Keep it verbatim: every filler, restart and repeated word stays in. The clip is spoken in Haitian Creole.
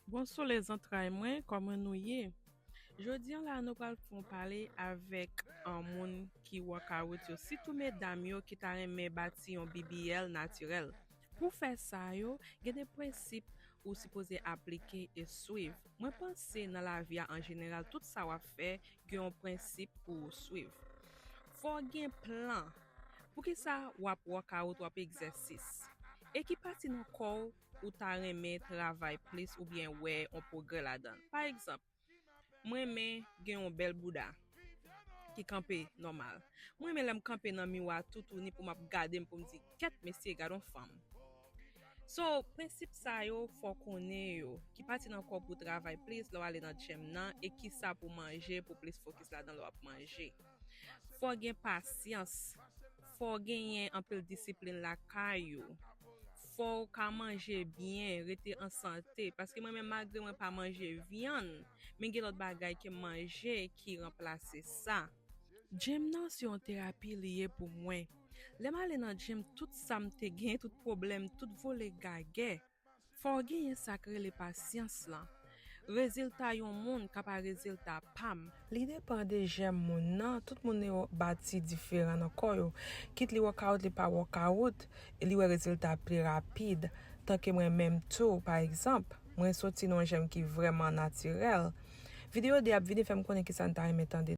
Bonswa lè zantray mwen, kòman nou ye? Jodi an la nou pral fè yon pale avèk an moun ki workout yo, sitou medam yo ki ta renmen bati yon B B L natirèl. Pou fè sa yo, gen de prensip ou sipoze aplike e swiv. Mwen panse nan lavi a an jeneral, tout sa w ap fè gen yon prensip pou w swiv. Fò w gen plan. Poukisa w ap workout, w ap egzèsis? E ki pati nan kò w ou ta renmen travay plis oubyen wè yon pwogrè ladan l? Pa egzanp, mwen renmen gen yon bèl bouda ki kanpe nòmal. Mwen renmen lè m kanpe nan miwa toutouni pou m ap gade m pou m di, "Kèt mesye, gade yon fanm." So, prensip sa yo, fò w konnen yo. Ki pati nan kò w pou w travay plis lè w ale nan gym nan, e kisa pou w manje pou w plis fokis ladan lè w ap manje. Fò w gen pasyans. Fò w genyen anpil disiplin lakay ou. Fò w ka manje byen, rete an sante. Paske mwen menm, malgre mwen pa manje vyann, men gen lòt bagay ke m manje ki ranplase sa. Gym nan se yon terapi li ye pou mwen. Lè m ale nan gym, tout sa m te gen, tout pwoblèm, tout vole gagè. Fò w genyen sa k rele pasyans lan. Rezilta yon moun ka pa rezilta pa m. Li depann de jèm moun nan. Tout moun yo bati diferan nan kò yo. Kit li workout, li pa workout, li wè rezilta pi rapid. Tanke mwen menm tou, pa egzanp, mwen soti nan yon jèm ki vrèman natirèl. Videyo de ap vini fè m konnen kisa n ta renmen tande.